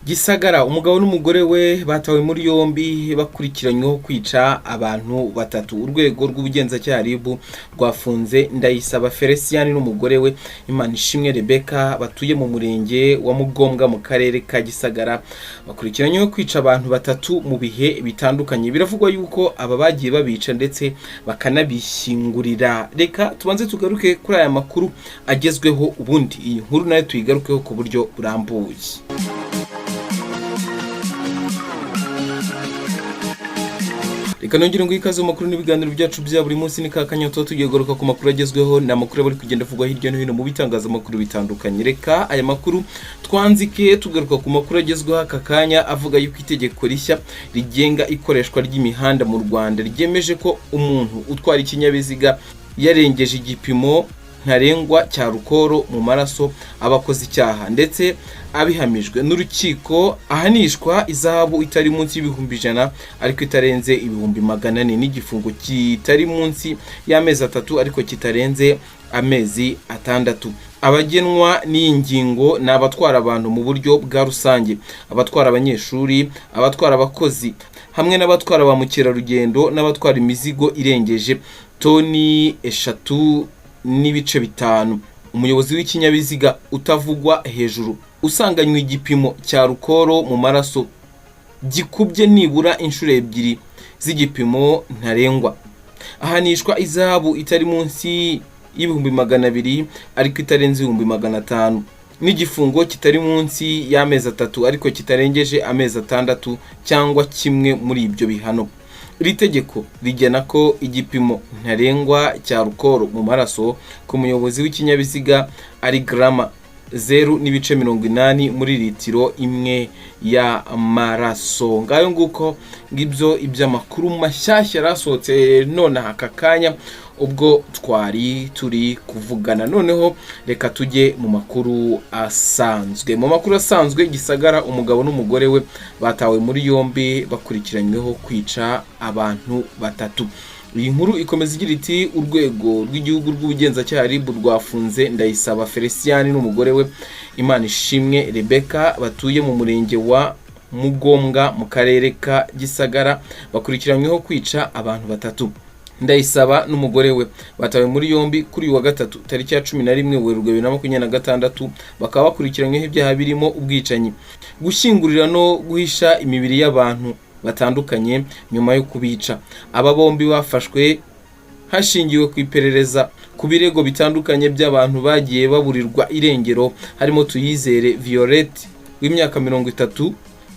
Gisagara, umugabo n'umugore we batawe muri yombi bakurikiranyweho kwica abantu batatu. Urwego rw'ubugenzacyaha RIB rwafunze Ndayisaba Felicien n'umugore we Imanishimwe Rebecca batuye mu murenge wa Mugombwa mu karere ka Gisagara, bakurikiranyweho kwica abantu batatu mu bihe bitandukanye. Biravugwa yuko aba bagiye babica ndetse bakanabishyingurira. Reka tubanze tugaruke kuri aya makuru agezweho, ubundi iyi nkuru nayo tuyigarukeho ku buryo burambuye. Reka nongere ngo ikaze mu makuru n'ibiganiro byacu bya buri munsi. Ni kakanya tuba tugiye kugaruka ku makuru agezweho, ni amakuru aba ari kugenda avugwa hirya no hino mu bitangazamakuru bitandukanye. Reka aya makuru twanzike tugaruka ku makuru agezweho aka kanya avuga yuko itegeko rishya rigenga ikoreshwa ry'imihanda mu Rwanda ryemeje ko umuntu utwara ikinyabiziga yarengeje igipimo ntarengwa cya rukoro mu maraso aba akoze icyaha, ndetse abihamijwe n'urukiko ahanishwa izahabu itari munsi y'ibihumbi 100 ariko itarenze 400,000, n'igifungo kitari munsi y'amezi 3 ariko kitarenze amezi 6. Abagenwa n'iyi ngingo ni abatwara abantu mu buryo bwa rusange, abatwara abanyeshuri, abatwara abakozi hamwe n'abatwara ba mukerarugendo n'abatwara imizigo irengeje toni 3.5. Umuyobozi w'ikinyabiziga utavugwa hejuru usanganywe igipimo cya rukoro mu maraso gikubye nibura inshuro 2 z'igipimo ntarengwa ahanishwa izahabu itari munsi y'ibihumbi 200 ariko itarenze 500,000, n'igifungo kitari munsi y'amezi 3 ariko kitarengeje amezi 6, cyangwa kimwe muri ibyo bihano. Iri tegeko rigena ko igipimo ntarengwa cya rukoro mu maraso ku muyobozi w'ikinyabiziga ari garama 0.80 muri litiro imwe y'amaraso. Ngayo nguko, ngibyo iby'amakuru mashyashya yarasohotse none aka kanya ubwo twari turi kuvugana. Noneho reka tujye mu makuru asanzwe. Mu makuru asanzwe, Gisagara, umugabo n'umugore we batawe muri yombi bakurikiranyweho kwica abantu batatu. Iyi nkuru ikomeza igira iti: Urwego rw'igihugu rw'ubugenzacyaha RIB rwafunze Ndayisaba Felicien n'umugore we Imanishimwe Rebecca batuye mu murenge wa Mugombwa mu karere ka Gisagara, bakurikiranyweho kwica abantu batatu. Ndayisaba n'umugore we batawe muri yombi kuri uyu wa gatatu tariki ya 11 Werurwe 2026, bakaba bakurikiranyweho ibyaha birimo ubwicanyi, gushyingurira no guhisha imibiri y'abantu batandukanye nyuma yo kubica. Aba bombi bafashwe hashingiwe ku iperereza ku birego bitandukanye by'abantu bagiye baburirwa irengero, harimo Tuyizere Violette w'imyaka 30,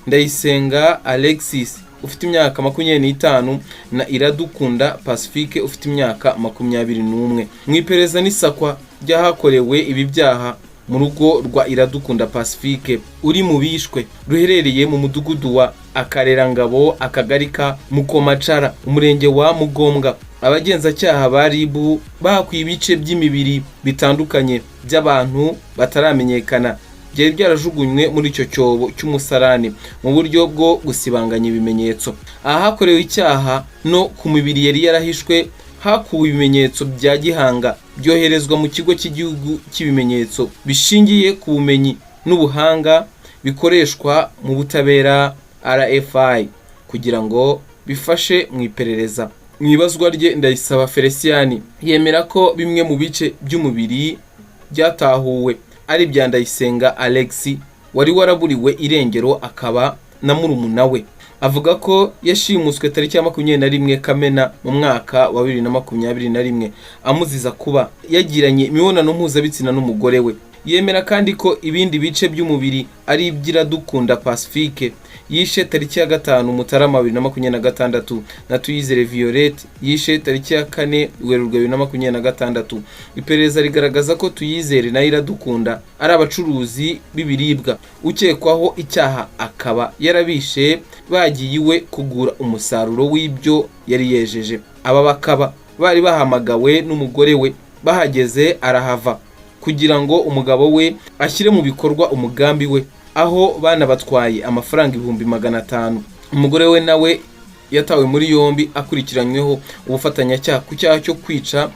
Ndayisenga Alexis ufite imyaka 25 na Iradukunda Pacifique ufite imyaka 21. Mu iperereza n'isakwa ry'ahakorewe ibi byaha mu rugo rwa Iradukunda Pacifique uri mu bishwe, ruherereye mu mudugudu wa Akarerangabo, akagari ka Mukomacara, umurenge wa Mugombwa, abagenzacyaha ba RIB bahakuye ibice by'imibiri bitandukanye by'abantu bataramenyekana byari byarajugunywe muri icyo cyobo cy'umusarani mu buryo bwo gusibanganya ibimenyetso. Ahakorewe icyaha no ku mibiri yari yarahishwe hakuwe ibimenyetso bya gihanga byoherezwa mu kigo cy'igihugu cy'ibimenyetso bishingiye ku bumenyi n'ubuhanga bikoreshwa mu butabera RFI kugira ngo bifashe mu iperereza. Mu ibazwa rye, Ndayisaba Felicien yemera ko bimwe mu bice by'umubiri byatahuwe ari ibya Ndayisenga Alex wari waraburiwe irengero akaba na murumuna we. Avuga ko yashimuswe tariki ya 21 Kamena mu mwaka wa 2021 amuziza kuba yagiranye imibonano mpuzabitsina n'umugore we. Yemera kandi ko ibindi bice by'umubiri ari iby'Iradukunda Pacifique yishe tariki ya 5 Mutarama 2026 na Tuyizere Violette yishe tariki ya 4 Werurwe 2026. Iperereza rigaragaza ko Tuyizere na Iradukunda ari abacuruzi b'ibiribwa, ukekwaho icyaha akaba yarabishe bagiye iwe kugura umusaruro w'ibyo yari yejeje. Aba bakaba bari bahamagawe n'umugore we, bahageze arahava kugira ngo umugabo we ashyire mu bikorwa umugambi we, aho banabatwaye amafaranga 500,000. Umugore we nawe yatawe muri yombi akurikiranyweho ubufatanyacyaha ku cyaha cyo kwica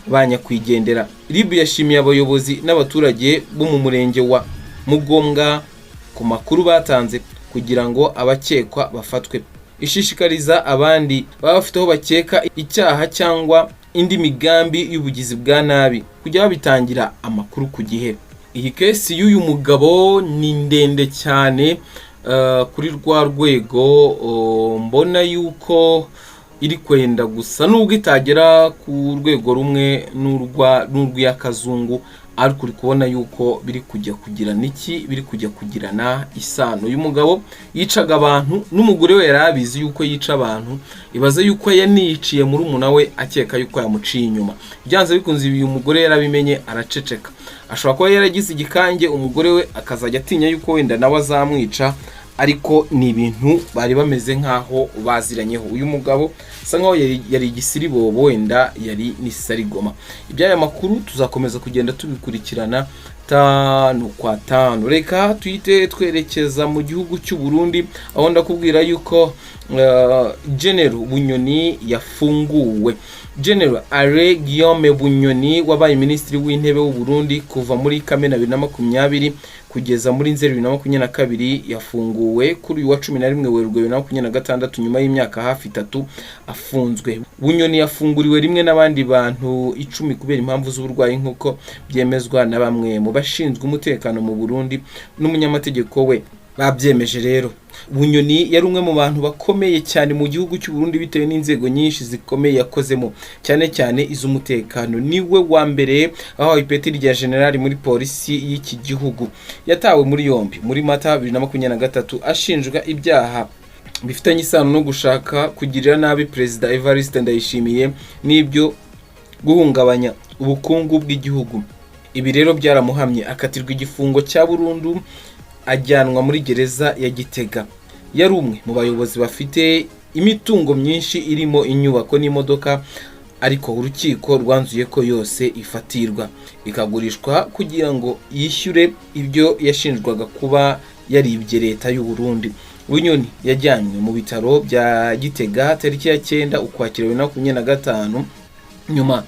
ba nyakwigendera. RIB yashimiye abayobozi n'abaturage bo mu murenge wa Mugombwa ku makuru batanze kugira ngo abakekwa bafatwe. Ishishikariza abandi baba bafite aho bakeka icyaha cyangwa indi migambi y'ubugizi bwa nabi kujya babitangira amakuru ku gihe. Iyi case y'uyu mugabo ni ndende cyane, kuri rwa rwego mbona yuko iri kwenda gusa, nubwo itagera ku rwego rumwe n'urw'iy'akazungu, ariko uri kubona yuko biri kujya kugirana iki, biri kujya kugirana isano. Uyu mugabo yicaga abantu, n'umugore we yari abizi yuko yica abantu. Ibaze yuko yaniciye murumuna we akeka yuko yamuciye inyuma. Byanze bikunze uyu mugore yarabimenye araceceka. Ashobora kuba yaragize igikange, umugore we akazajya atinya yuko wenda nawe azamwica, ariko ni ibintu bari bameze nk'aho baziranyeho. Uyu mugabo asa nkaho yari igisiribobo, wenda yari n'isarigoma. Iby'aya makuru tuzakomeza kugenda tubikurikirana tanu kwa tanu. Reka tuhite twerekeza mu gihugu cy'u Burundi, aho ndakubwira yuko General Bunyoni yafunguwe. General Alain Guillaume Bunyoni wabaye Minisitiri w'Intebe w'u Burundi kuva muri Kamena 2020 kugeza muri Nzeri 2022, yafunguwe kuri uyu wa 11 Werurwe 2026, nyuma y'imyaka hafi 3 afunzwe. Bunyoni yafunguriwe rimwe n'abandi bantu 10 kubera impamvu z'uburwayi, nk'uko byemezwa na bamwe mu bashinzwe umutekano mu Burundi n'umunyamategeko we babyemeje. Rero Bunyoni yari umwe mu bantu bakomeye cyane mu gihugu cy'u Burundi bitewe n'inzego nyinshi zikomeye yakozemo, cyane cyane iz'umutekano. Niwe wa mbere ahawe ipeti rya generali muri polisi y'iki gihugu. Yatawe muri yombi muri Mata 2023 ashinjwa ibyaha bifitanye isano no gushaka kugirira nabi Perezida Evariste Ndayishimiye n'ibyo guhungabanya ubukungu bw'igihugu. Ibi rero byaramuhamye, akatirwa igifungo cya burundu, ajyanwa muri gereza ya Gitega. Yari umwe mu bayobozi bafite imitungo myinshi irimo inyubako n'imodoka, ariko urukiko rwanzuye ko yose ifatirwa ikagurishwa kugira ngo yishyure ibyo yashinjwaga kuba yaribye leta y'u Burundi. Bunyoni yajyanywe mu bitaro bya Gitega tariki ya 9 Ukwakira 2025, nyuma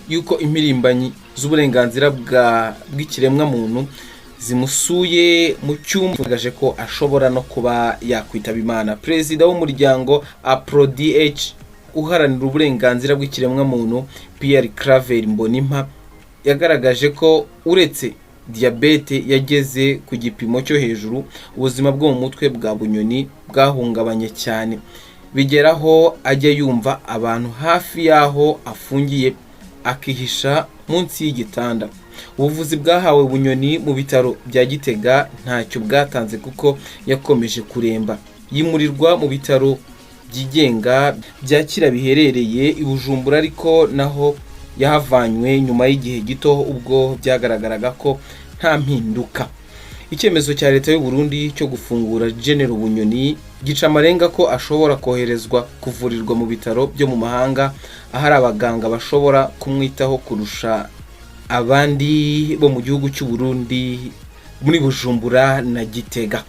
y'uko impirimbanyi z'uburenganzira bw'ikiremwamuntu zimusuye mu cyumba agaragaje ko ashobora no kuba yakwitaba Imana. Perezida w'umuryango APRODH uharanira uburenganzira bw'ikiremwamuntu, Pierre Claver Mbonimpa, yagaragaje ko uretse diyabete yageze ku gipimo cyo hejuru, ubuzima bwo mu mutwe bwa Bunyoni bwahungabanye cyane, bigeraho ajya yumva abantu hafi y'aho afungiye, akihisha munsi y'igitanda. Ubuvuzi bwahawe Bunyoni mu bitaro bya Gitega ntacyo bwatanze kuko yakomeje kuremba. Yimurirwa mu bitaro byigenga byakira biherereye i Bujumbura, ariko naho yahavanywe nyuma y'igihe gito ubwo byagaragaraga ko nta mpinduka. Icyemezo cya leta y'u Burundi cyo gufungura General Bunyoni gica amarenga ko ashobora koherezwa kuvurirwa mu bitaro byo mu mahanga, ahari abaganga bashobora kumwitaho kurusha abandi bo mu gihugu cy'u Burundi muri Bujumbura na Gitega.